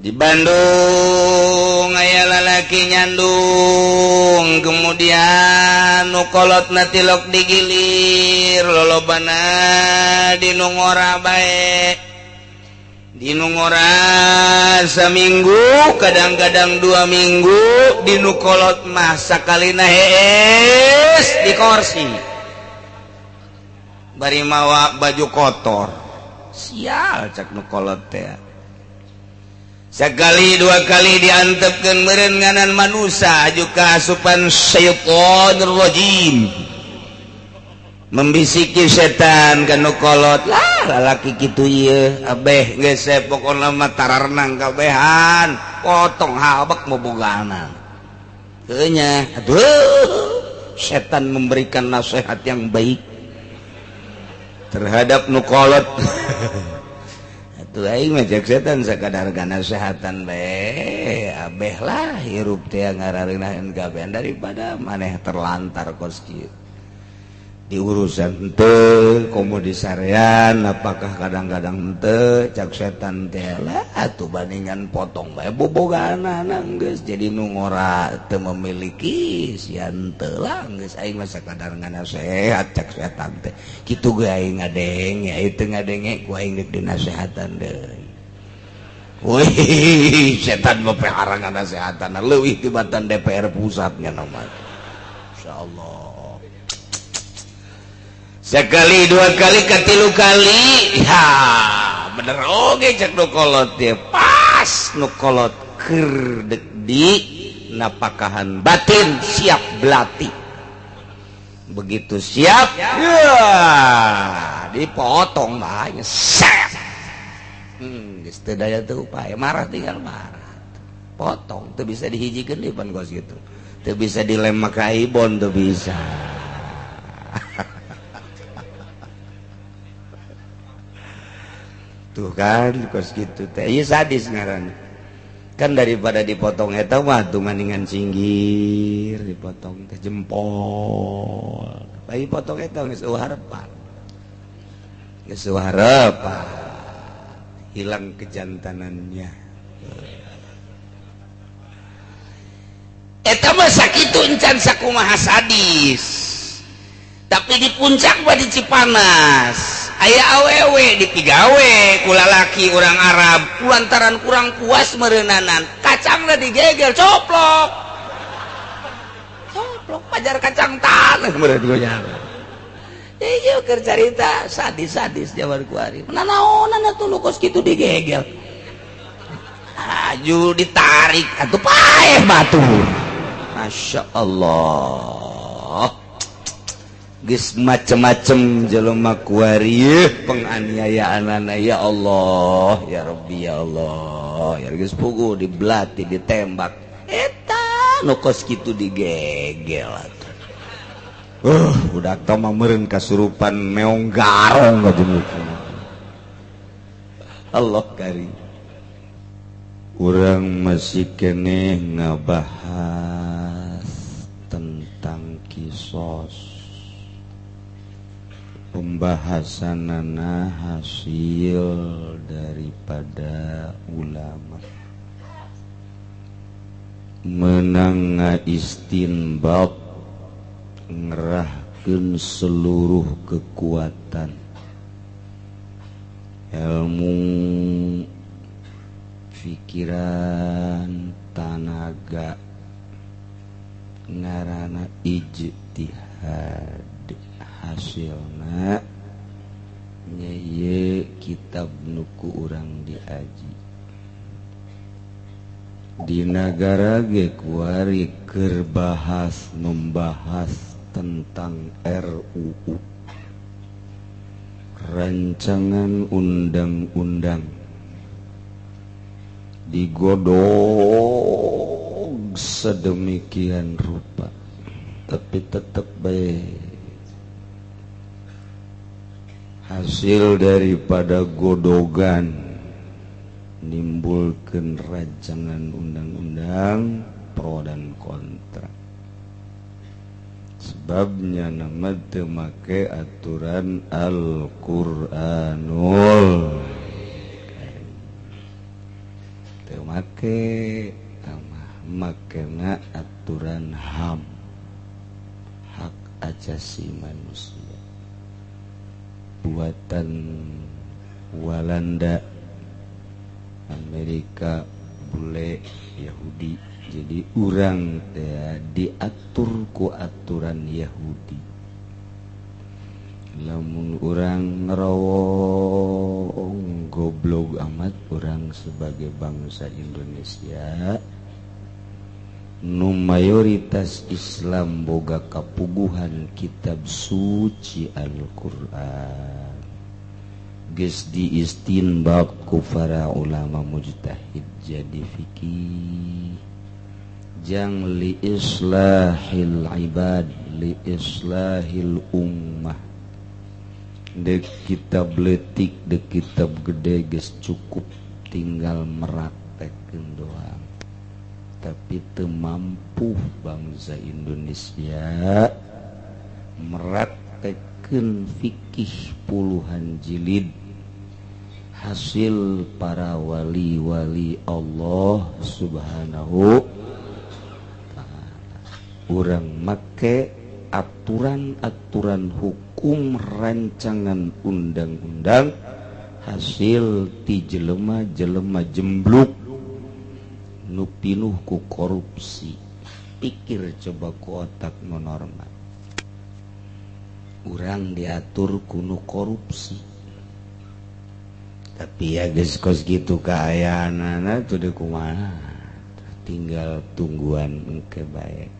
Di Bandung aya lalaki nyandung, kemudian nu kolotna tilok digilir, lolobana di nu ngora bae. Di nu ngora saminggu, kadang-kadang 2 minggu, di nu kolot mah sakalina hees di kursi. Bari mawa baju kotor. Sial cak nu kolot teh. Sekali dua kali diantepkeun meureun nganan manusa aju kaasupan syaitonir rajim. Membisiki setan ka nu kolot lah lalaki kitu ieu abeh geus pokona mah tararenang kabehan potong habek boboganan. Heuh nya aduh setan memberikan nasihat yang baik terhadap nu kolot. Atuh aing mah cek setan sakadar nasehatan bae abeh lah hirup teh ngarareunahkeun kabehan daripada maneh terlantar kos kieu. Di urusan henteu komo di sarean apakah kadang-kadang henteu cak setan teh lah atuh bandingan potong bae bobogaanana geus jadi nu ngora teu memiliki sia henteu lah geus aing mah sakadar nganasehat cak setan teh kitu ge aing ngadenge aing teu ngadenge ku aing deuk dinasehatan deui. Wih setan mah pehara nganasehatan leuwih tibatan DPR pusat nya mah insyaallah. Sekali dua kali katilu kali ya bener oge cek nu kolot teh pas nu kolot keur dek di napakahan batin siap belati begitu siap ya dipotong bae set geus teu daya teu upaya marah tinggal marah potong teu bisa dihijikeun deui pan kos kitu teu bisa dilem ka ibon teu bisa. Tuh kan kos gitu teh ieu sadis ngaran kan daripada dipotong eta mah tuh maningan singgir dipotong teh jempol bae potong eta geus eueuh harepan geus eueuh harepan hilang kejantanannya eta mah sakitu encan sakumaha sadis tapi di puncak mah di Cipanas aya awewe dipigawe ku lalaki urang Arab lantaran kurang puas meureunanan kacangna digegel coplok coplok pajar kacang tanah meureun goyang ieu keur carita sadis-sadis jaman kuari nanaonan atuh nu kos kitu digegel aju ditarik atuh paeh batu Masya Allah geus macem-macem jelema kuari penganiayaanana ya Allah ya Rabbi ya Allah ya geus puguh dibelati ditembak eta nu kos kitu digegel atuh budak teh mah meureun kasurupan meong garong Allah kari urang masih keneh ngabahas tentang kisos pembahasanana hasil daripada ulama menang istinbat ngerahkeun seluruh kekuatan ilmu pikiran tanaga ngarana ijtihad hasilna nya ieu kitab nu ku urang diaji di nagara ge kuari keur bahas membahas tentang RUU rancangan undang-undang digodog sedemikian rupa tapi tetap baik hasil daripada godogan nimbulkan rancangan undang-undang pro dan kontra sebabnya nama teu make aturan Al-Qur'anul Teu make tamah makena aturan HAM, hak asasi manusia buatan Walanda, Amerika, bule, Yahudi. Jadi urang teh diatur ku aturan Yahudi. Lamun urang ngerowong goblok amat urang sebagai bangsa Indonesia nu mayoritas Islam boga kapuguhan kitab suci Al-Qur'an. Geus diistinbat ku para ulama mujtahid jadi fikih jang li islahil ibad li islahil ummah. Dek kitab letik dek kitab gede geus cukup tinggal meraktekeun doang. Tapi teu mampu bangsa Indonesia meraktekeun fikih puluhan jilid hasil para wali-wali Allah Subhanahu ta'ala. Urang make aturan-aturan hukum rancangan undang-undang hasil ti jelema-jelema jembluk nu pinuh ku korupsi. Pikir coba ku otak nu normal. Urang diatur ku nu korupsi. Tapi ya geus kos kitu kaayaanana tuh deui kumaha. Tinggal tungguan engke bae.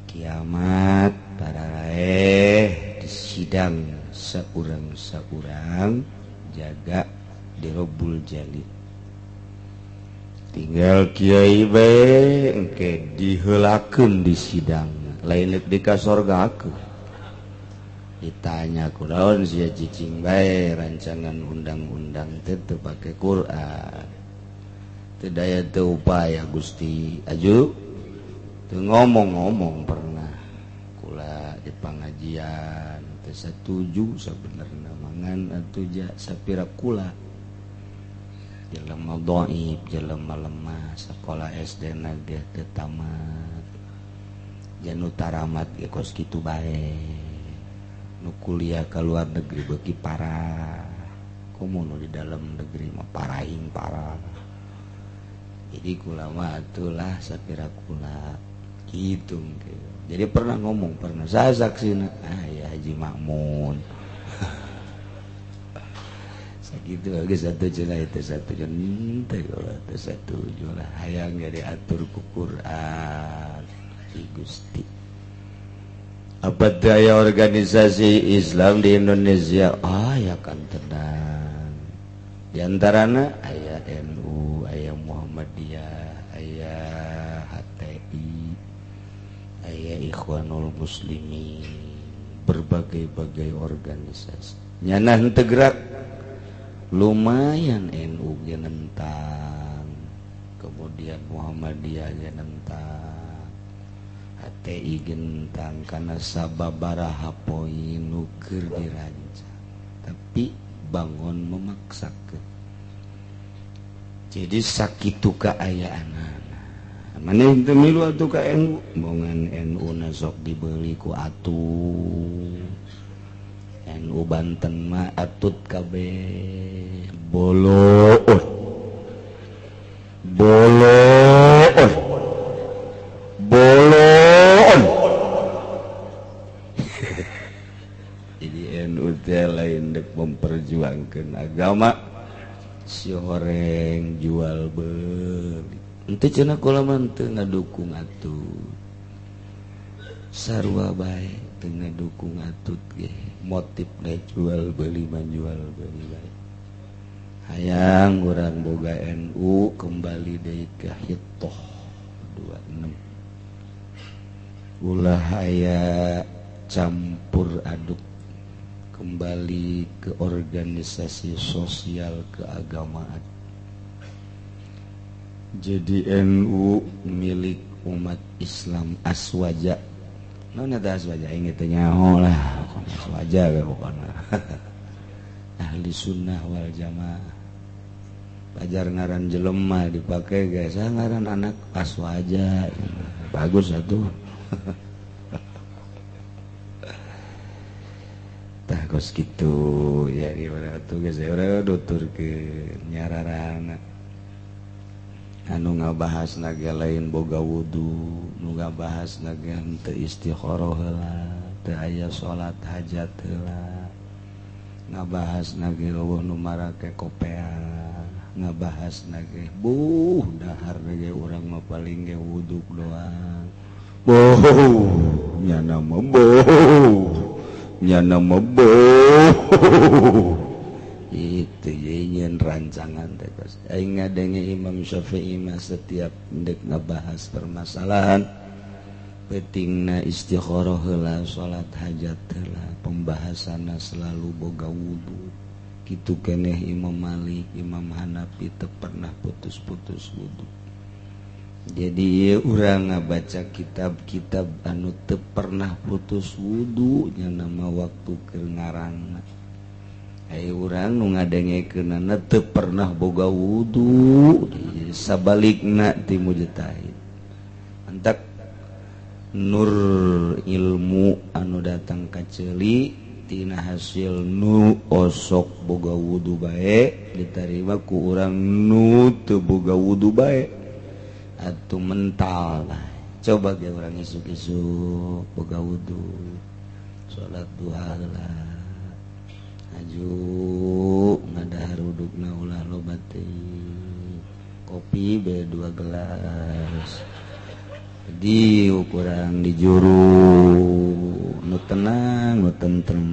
Kiamat para raeh disidang saurang-saurang jaga dirobul jalil. Tinggal kiai bae engke diheulakeun di sidang, lain di kasorgakeun. Ditanya kunaon sia cicing bae rancangan undang-undang teh teu pake Quran. Teu daya teu upaya Gusti aju teu ngomong-ngomong pernah kula di pangajian teu satuju sabenerna mangan atuh ja sapira kula. Jelema dhaif, jelema lemah, sekolah SD na ge teu tamat. Janu taramat ge kos kitu bae. Nu kuliah ka luar negeri beuki parah. Komo nu di dalam negeri mah parahing parah. Jadi kula mah atulah sapira kula kitu. Jadi pernah ngomong, pernah saya saksina, ah ya Haji Makmun. Sakitu geus satu cenah itu satu teh teh satu lah hayang jadi atur ku Quran si Gusti. Apa daya organisasi Islam di Indonesia? Ah ya kan tenang. Di antarana aya NU, aya Muhammadiyah, aya HTI, aya Ikhwanul Muslimin, berbagai-bagai organisasi. Nyana henteu gerak lumayan NU ge nentang, kemudian Muhammadiyah ge nentang, HTI ge nentang karena sababaraha poin nu keur dirancang, tapi bangun memaksakeun. Jadi sakitu kaayaanana. Maneh teu milu atuh ka NU, bongan NU na sok dibeli ku atuh. NU Banten mah atut kabeh boloon boloon boloon. Jadi NU teh lain dek memperjuangkeun agama, si horeng jual beli. Henteu cenah kula mah teu ngadukung atut. Sarua bae teu ngadukung atut ge. Motifna jual beli manjual beli bae. Hayang urang boga NU kembali deui ka Hitoh 26. Ulah aya campur aduk, kembali ke organisasi sosial keagamaan. Jadi NU milik umat Islam aswaja. Naon eta aswaja? Aing teh nyaho lah, aswaja we pokona. Ahli sunnah wal jamaah. Pajar ngaran jelema dipake guys, ngaran anak Aswaja. Bagus atuh. Tah kos kitu ya gimana tuh geus urang nuturkeun nyararana. Anu ngabahas naga lain boga wudu, nu ngabahas naga henteu istikharah heula, teu aya salat hajat heula. Ngabahas naga eueuh nu marake kopea, ngabahas naga buh dahar ge urang mah paling ge wuduk doang. Boh, nyana mah boh. Nyana mah boh. Itu nyeun rancangan teh kos. Aing ngadenge Imam Syafi'i mah setiap ndek ngabahas permasalahan pentingna istikharah heula, salat hajat heula, pembahasanna selalu boga wudu. Kitu keneh Imam Malik, Imam Hanafi teu pernah putus-putus wudu. Jadi ieu urang ngabaca kitab-kitab anu teu pernah putus wudu nya nama waktu keur ngarangna. Ayo urang nu ngadengekeunana teu pernah boga wudu, sabalikna ti mujtahid. Antak nur ilmu anu datang ka ceuli tina hasil nu osok boga wudu bae ditarima ku urang nu teu boga wudu bae atuh mental lah. Coba ge urang isuk-isuk boga wudu, salat duha lah. Aju ngadahar udukna ulah loba teuing. Kopi be 2 gelas. Di ukuran di juru nu tenang nu tentrem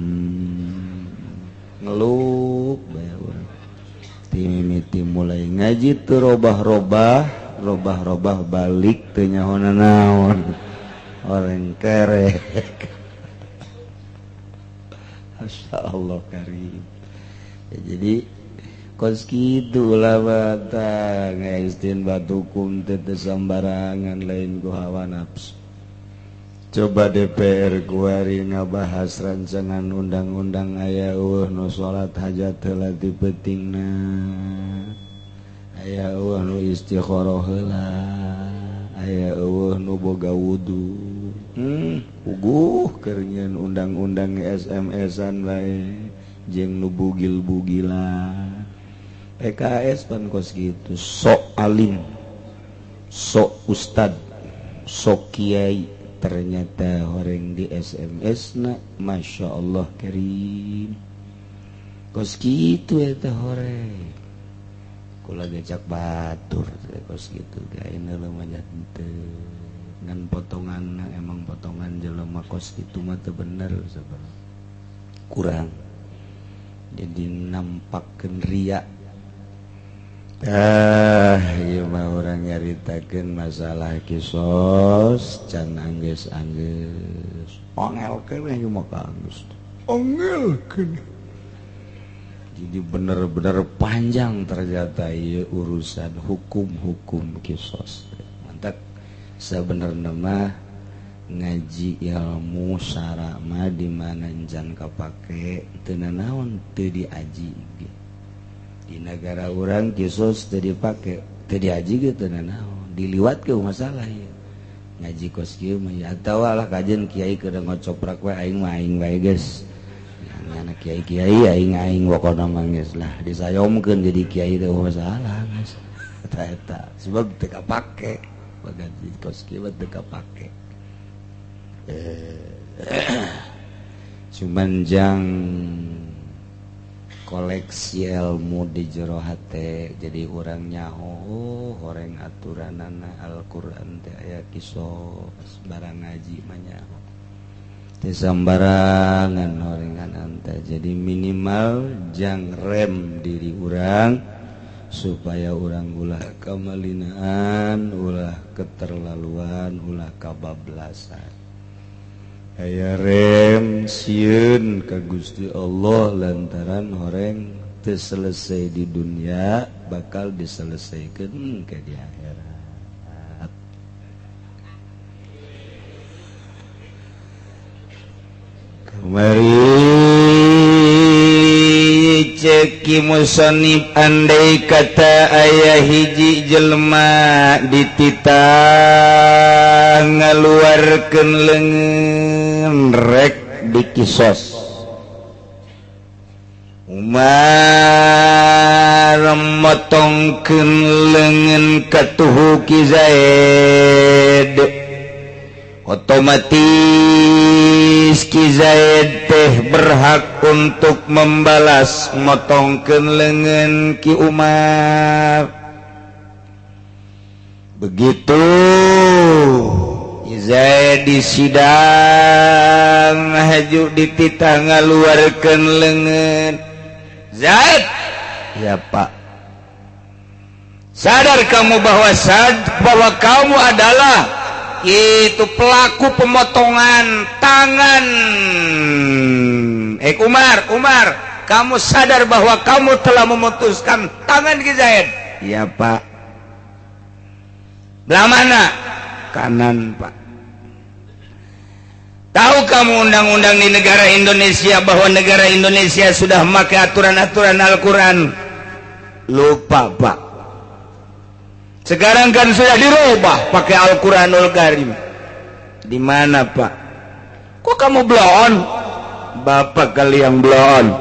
ngelup bae urang. Timimiti mulai ngaji teu robah-robah, robah-robah balik teu nyaho naon. Orang kerek. Masya Allah karim. Ya, jadi kos kitu ulama tah ngaistinbat hukum teh teu sambarangan lain ku hawa nafsu. Coba DPR kuari ngabahas rancangan undang-undang aya eueuh nu salat hajat heula ti peutingna. Aya eueuh nu istikharah heula, aya eueuh nu boga wudu. Puguh keur nyeun undang-undang SMS-an bae jeung nu bugil-bugilan. PKS pan kos kitu, sok alim, sok ustad, sok kiai, ternyata horeng di SMS na Masya Allah karim. Kos kitu eta horeng. Kula gecak batur kos kitu gaena lumayan teu. Ngan potongan emang potongan jelema kos kitu mah teu bener sebenarnya. Kurang. Jadi nampakkeun riya. Ah, ieu mah urang nyaritakeun masalah kisos can anggeus-anggeus. Ongelkeun ieu mah ka anggeus. Ongelkeun. Jadi bener-bener panjang ternyata ieu urusan hukum-hukum kisos. Mantap. Sebenarnya mah ngaji ilmu syara mah di mana can kapake teu nanaon teu diaji ge. Di negara urang kisos teu dipake, teu diaji ge teu nanaon, diliwat ke masalah ieu. Ngaji kos kieu mah ya atawa lah kajen kiai keur ngocoprak we aing mah aing bae geus. Anak kiai-kiai aing-aing pokona mah geus lah disayomkeun jadi kiai teh masalah geus. Eta eta sebab teu kapake. Gaji kos kieu teu kapake. Cuman jang koleksi ilmu di jero hate jadi urang nyaho horeng aturanana Al-Qur'an teh aya kisos barang ngaji mah nyaho. Teu sambarangan horengan teh. Jadi minimal jang rem diri urang supaya urang ulah kemalinaan, ulah keterlaluan, ulah kabablasan. Aya rem sieun ka Gusti Allah lantaran horeng teu selesai di dunia bakal diselesaikan ke di akhirat. Kamari cek Cek musonif, andai kata aya hiji jelma dititah ngaluarkeun leungeun, rek dikisos. Umar motongkeun leungeun katuhu Ki Zaid, otomatis Ki Zaid teh berhak untuk membalas motongkeun leungeun Ki Umar. Begitu Ki Zaid di sidang haju dititah ngaluarkeun leungeun. "Zaid." "Ya, Pak." "Sadar kamu bahwa kamu adalah itu pelaku pemotongan tangan Umar? Umar, kamu sadar bahwa kamu telah memutuskan tangan Ki Zaid?" "Iya, Pak." "Belah mana?" "Kanan, Pak." "Tahu kamu undang-undang di negara Indonesia, bahwa negara Indonesia sudah memakai aturan-aturan Al-Quran?" "Lupa, Pak. Sekarang kan sudah dirubah pakai Al-Quranul Karim." "Di mana, Pak?" "Kok kamu bloon?" "Bapak kali yang bloon.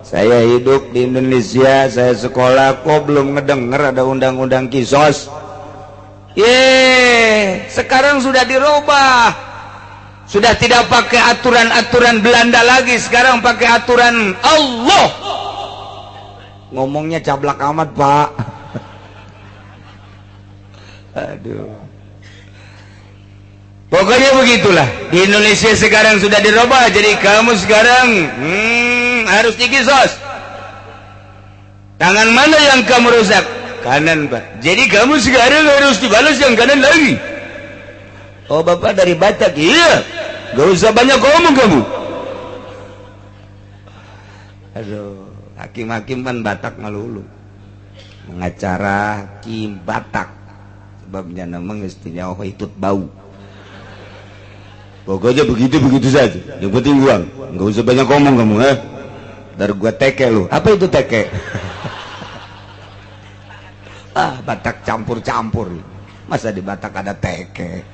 Saya hidup di Indonesia, saya sekolah, kok belum ngedenger ada undang-undang kisos." "Ye, sekarang sudah dirubah, sudah tidak pakai aturan-aturan Belanda lagi, sekarang pakai aturan Allah." Ngomongnya cablak amat, Pak. Aduh. Pokoknya begitulah. Di Indonesia sekarang sudah dirubah, jadi kamu sekarang harus dikisos. Tangan mana yang kamu rusak?" "Kanan, Pak." "Jadi kamu sekarang harus dibalas yang kanan lagi." "Oh, Bapak dari Batak?" "Iya. Gak usah banyak ngomong kamu." Aduh, hakim-hakim kan Batak melulu. Pengacara, hakim Batak. Sebabnya nama mestinya oh itu bau. Pokoknya begitu-begitu saja. Yang penting uang. Gak usah banyak ngomong kamu, eh. Ntar gua teke lu. Apa itu teke? Ah, Batak campur-campur. Masa di Batak ada teke?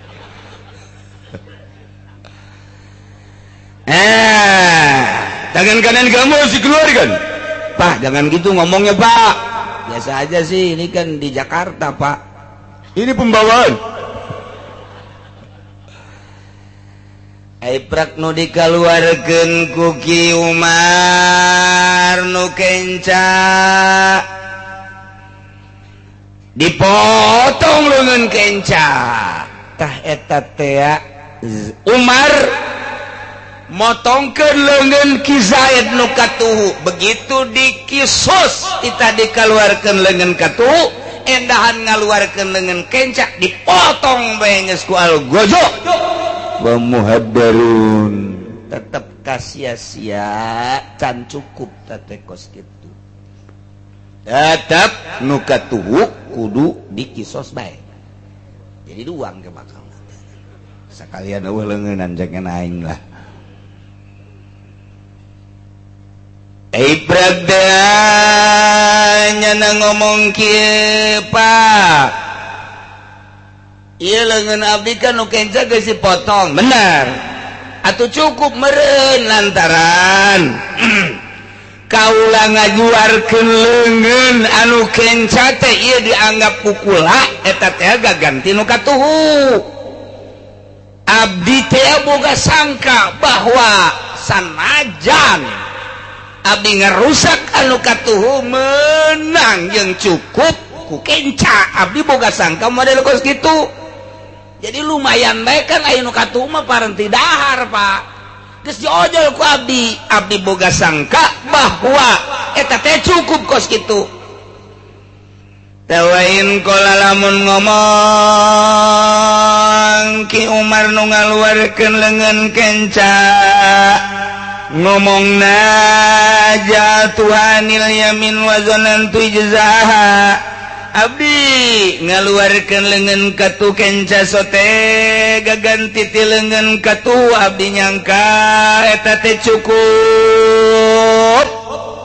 Eh, tangan kanan kamu harus dikeluarkan. "Pak, jangan gitu ngomongnya, Pak. Biasa aja sih, ini kan di Jakarta, Pak." Ini pembawaan. Aiprak nu dikaluarkeun ku Ki Umar nu kenca, dipotong leungeun kenca. Tah, eta tea Umar motongkeun leungeun Ki Zaid nu katuhu. Begitu dikisos, kita dikeluarkan leungeun katuhu, endahan ngaluarkeun leungeun kenca, dipotong bae geus ku al gojo wa muhaddarun, tetep kasia-sia, can cukup teh kos kitu. Tetep nu katuhu kudu dikisos bae, jadi duang ke bakal sekalian eueuh leungeunan jangan aing lah. Nyana ngomong kieu, "Pak, ieu leungeun abdi kan nu kenca geus dipotong." "Bener atuh, cukup meureun lantaran kaula ngajuarkeun leungeun anu kenca teh ieu dianggap kukula eta teh gaganti nu katuhu. Abdi teh boga sangka bahwa sanajan abdi ngerusak anu katuhu menang yang cukup ku kenca. Abdi boga sangka model kos gitu, jadi lumayan baik kan aya nu katuhu mah parenti dahar, Pak. Geus diojol ku abdi. Abdi boga sangka bahwa eta teh cukup kos gitu." Tawain kola lamun ngomong Ki Umar nu ngaluarkeun leungeun kenca, ngomong najatuhanil yamin wa zanantu ijzaha, abdi ngaluarkeun leungeun katu kenca sote gaganti ti leungeun katu, abdi nyangka eta teh cukup.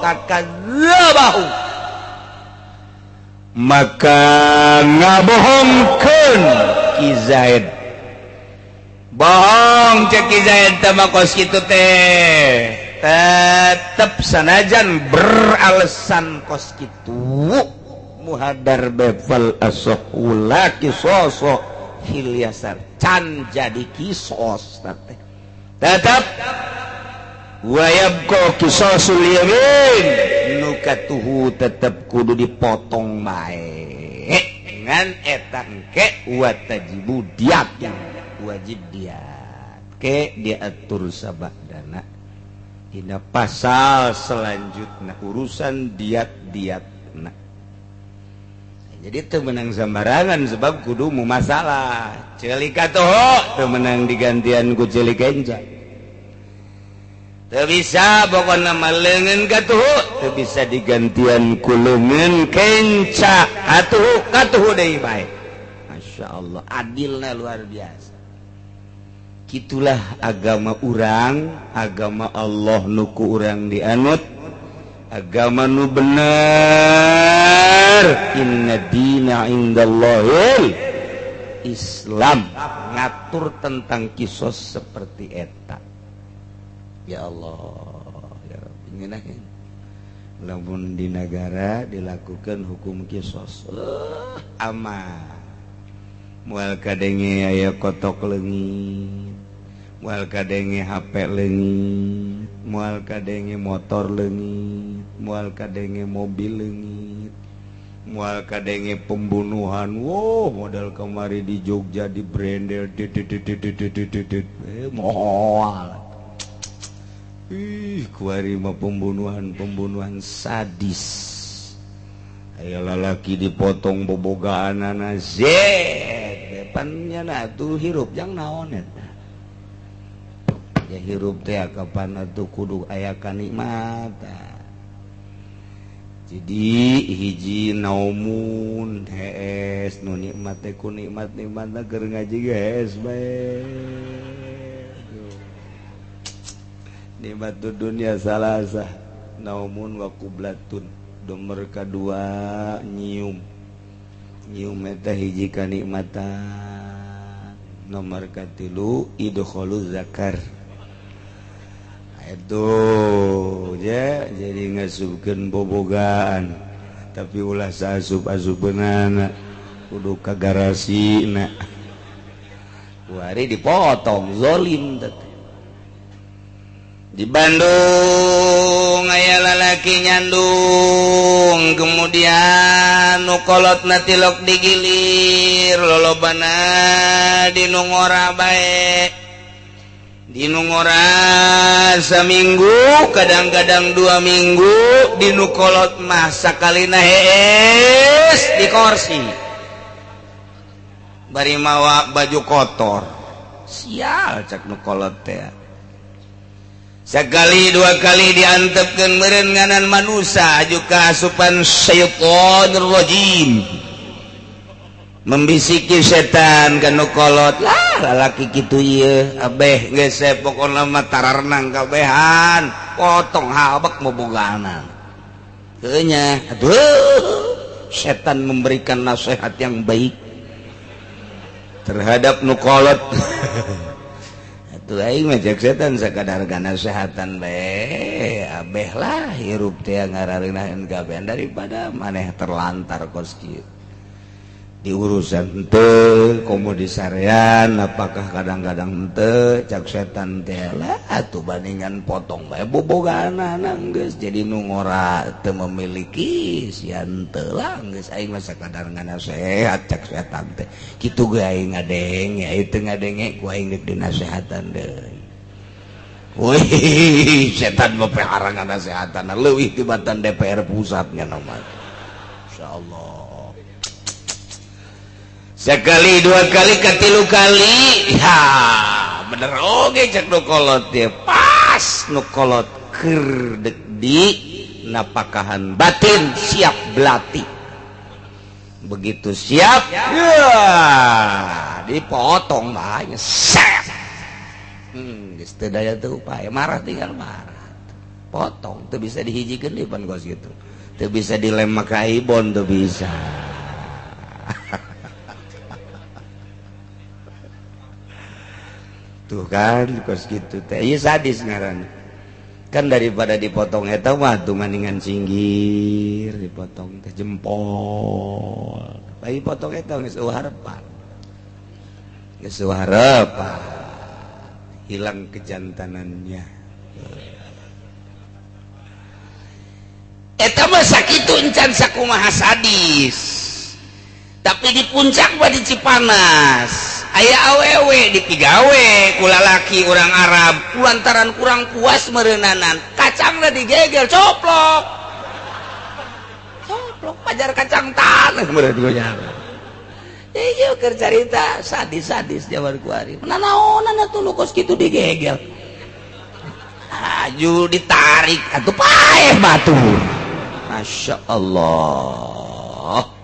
Kakazeban. Kadzabahu, maka ngabohongkeun Ki Zaid. Bohong cek Ki Zaid teh mah, kos kitu teh tetep sanajan beralasan kos kitu muhadar befal asohu la kisoso fil yasar, can jadi kisos teh tetep wayabqa kisosul yamin, nu katuhu tetep kudu dipotong bae ngan eta engke watajibu diat, wajib diat ke diatur sabadana dina pasal selanjutnya urusan diat diat. Nah, jadi teu meunang sembarangan sebab kudu mu masalah ceuli katuhu teu meunang digantian ku ceuli kenca, teu bisa. Pokona mah leungeun katuhu teu bisa digantian ku leungeun kenca, katuhu katuhu deui bae. Masya Allah, adilna luar biasa. Gitulah agama urang, agama Allah nu ku urang dianut, agama nu bener. Inna dina indallahil Islam, ngatur tentang kisos seperti eta. Ya Allah ya Rabbi, ngeunaheun lamun di negara dilakukan hukum kisos, aman, moal kadenge aya kotok leungit, moal kadenge HP leungit, moal kadenge motor leungit, moal kadenge mobil leungit, moal kadenge pembunuhan. Wow, modal kemari di Jogja di Brendel moal. Ih, kuari mah pembunuhan pembunuhan sadis. Aya lalaki dipotong bobogaan Z depannya. Nah, tuh hirup jang naon eta ya? Hirup teh kapan atuh kudu aya kanikmatan. Jadi hiji naumun hees, nu nikmat teh ku nikmat nikmat keur ngaji ge hees bae. Nikmat dunia salasah, naumun wa qublatun. Nomor kedua nyium, nyium eta hiji kanikmatan. Nomor katilu idkhulu zakar itu ya, jadi ngasupkeun bobogaan, tapi ulah saasup-asupeunana, kudu ka garasina. Kuari dipotong zolim teh. Di Bandung aya lalaki nyandung, kemudian nu kolotna tilok digilir, lolobana di nu ngora bae, di nu ngora saminggu, kadang-kadang 2 minggu. Di nu kolot mah sakalina hees di kursi bari mawa baju kotor. Sial cak nu kolot teh. Sekali dua kali diantepkeun meureun nganan manusia juga asupan syaitonir rajim, membisiki setan ka nu kolot lah, lalaki kitu ieu abeh geus pokona mah tararenang kabehan, potong habek boboganan. Keunya aduh, setan memberikan nasihat yang baik terhadap nu kolot. Atuh aing mah cek setan sakadar nasehatan bae, abeh lah hirup teh ngarareunahkeun kabehan daripada maneh terlantar kos kieu di urusan henteu komo di sarean apakah kadang-kadang henteu. Cak setan teh lah, atuh bandingan potong bae bobogaanana, geus jadi nu ngora teu memiliki sia henteu lah, geus aing mah sakadar nganasehat cak setan teh kitu ge. Aing ngadenge, aing teu ngadenge ku aing deuk dinasehatan deui. Wih, setan mah pelihara nganasehatan leuwih tibatan DPR pusatnya nomor. Insyaallah. Sekali dua kali katilu kali ya bener oge cek nu kolot dia. Pas nu kolot keur dek di napakahan batin siap belati, begitu siap ya dipotong banyak set. Geus teu daya teu upaya, marah tinggal marah. Potong teu bisa dihijikeun deui pan kos kitu. Teu bisa dilem make ibon teu bisa. Tuh kan kos kitu teh ieu sadis ngaranna. Kan daripada dipotong eta mah tuh maningan singgir dipotong teh jempol. Bayi potong eta geus eueuh harepan. Geus eueuh harepan. Hilang kejantanannya. Eta mah sakitu encan sakumaha sadis. Tapi di puncak mah di Cipanas aya awewe dipigawe ku lalaki urang Arab lantaran kurang puas meureunanan kacangna digegel coplok coplok pajar kacang tanah meureun goyang. Ieu keur carita sadis-sadis jaman kuari. Nanaonan atuh nu kos kitu digegel. Aju ditarik atuh paeh batu. Masya Allah.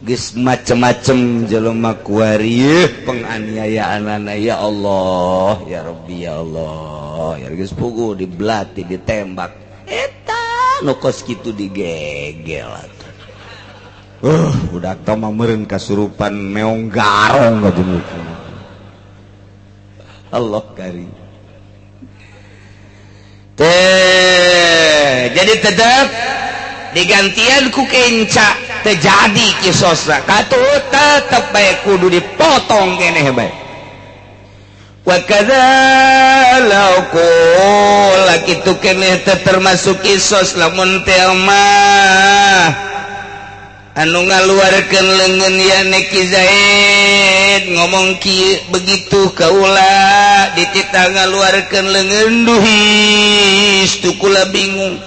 Geus macem-macem jelema kuari penganiayaanana ya Allah ya Rabbi ya Allah ya geus puguh dibelati ditembak eta nu kos kitu digegel atuh. Budak teh mah meureun kasurupan meong garong ka Allah karim. Teh jadi tetep digantian ku kenca terjadi kisosna katuh tetep bae kudu dipotong keneh bae. Wa kadzalika kitu keneh teh termasuk kisos lamun teh mah anu ngaluarkeun leungeun yane Ki Zaid ngomong kieu begitu kaula dititah ngaluarkeun leungeun duhis tu kula bingung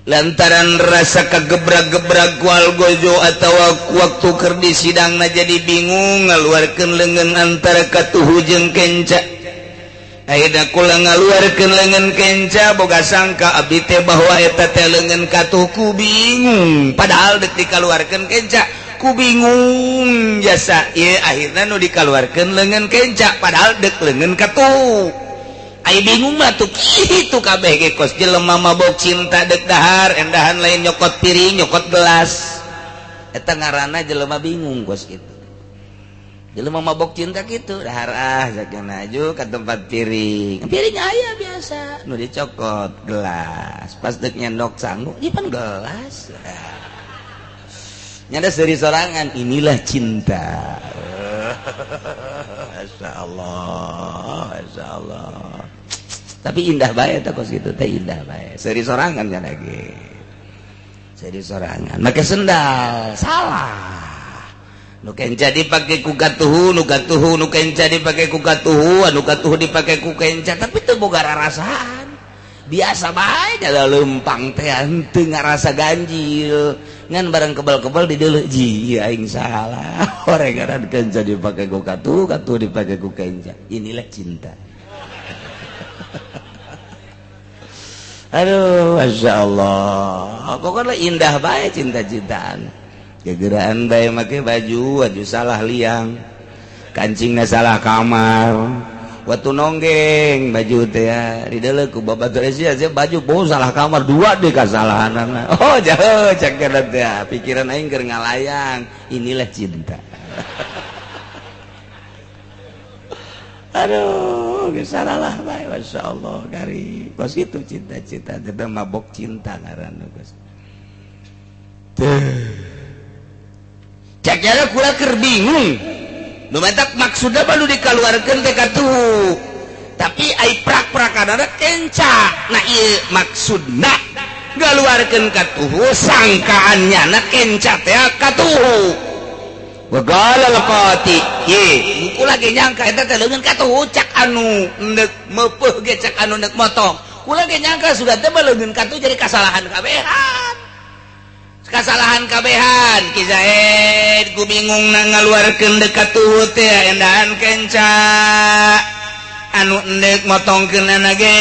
lantaran rasa kagebrak-gebrak kual gojo atawa waktu keur di sidangna jadi bingung ngaluarkeun leungeun antara katuhu jeung kenca. Ayeuna kula ngaluarkeun leungeun kenca boga sangka abdi teh bahwa eta teh leungeun katuh ku bingung padahal deuk dikaluarkeun kenca ku bingung jasa ieu akhirna nu dikaluarkeun leungeun kenca padahal deuk leungeun katuh. Ai bingung mah tuh kitu kabeh ge kos jelema mabok cinta deuk dahar endahan lain nyokot piring nyokot gelas eta ngaranna jelema bingung kos kitu. Jelema mabok cinta kitu dahar ah sakena aju ka tempat piring piring aya biasa nu dicokot gelas pas deuk nyendok sanggup ieu pan gelas nyada seuri sorangan inilah cinta. Masyaallah masyaallah tapi indah bae eta kos kitu teh indah bae seuri sorangan kan lagi seuri sorangan make sendal salah nu kenca dipake ku katuhu nu katuhu nu kenca dipake ku katuhu anu katuhu dipake ku kenca tapi teu boga rarasaan biasa bae da leumpang teh henteu ngarasa ganjil ngan barang kebal-kebal dideuleu ji aing salah oregaran kenca dipake ku katuhu katuhu dipake ku kenca inilah cinta. Aduh Masya Allah pokoknya indah bae cinta-cintaan kegeraan bae make baju baju salah liang kancingna salah kamar waktu nonggeng baju teh ya dideuleu ku babatur sia baju bau salah kamar dua deh kasalahanana oh jauh cek teh pikiran aing keur ngalayang inilah cinta. Aduh geus salah bae Masya Allah kari kos kitu cinta-cinta teh mabok cinta ngaranna geus teh cek jara kula keur bingung nu matak maksudna baru dikaluarkeun teh katuhu tapi ai prak-prakanana kenca nah ieu maksudna ngaluarkeun katuhu sangkaannya na kenca teh katuhu. Waqala al-qati ye kula ge nyangka eta teh leungeun katuhu cak anu neuk meupeuh ge cak anu neuk motong kula ge nyangka sudah teh leungeun katuhu jadi kasalahan kabehan kasalahan kabehan Ki Zaid ku bingung na ngaluarkeun deuk katuhu teh endahan kenca anu endek motongkeunana ge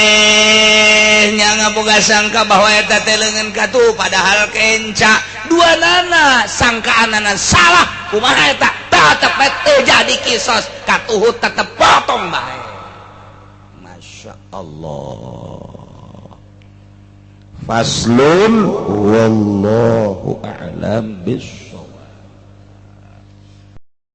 nya ngaboga sangka bahwa eta teh leungeun katuhu padahal kenca dua nana sangkaanana salah kumaha eta tetep teu jadi kisos katuhu tetep potong bae. Masya Allah. Faslun, wallahu a'lam bis.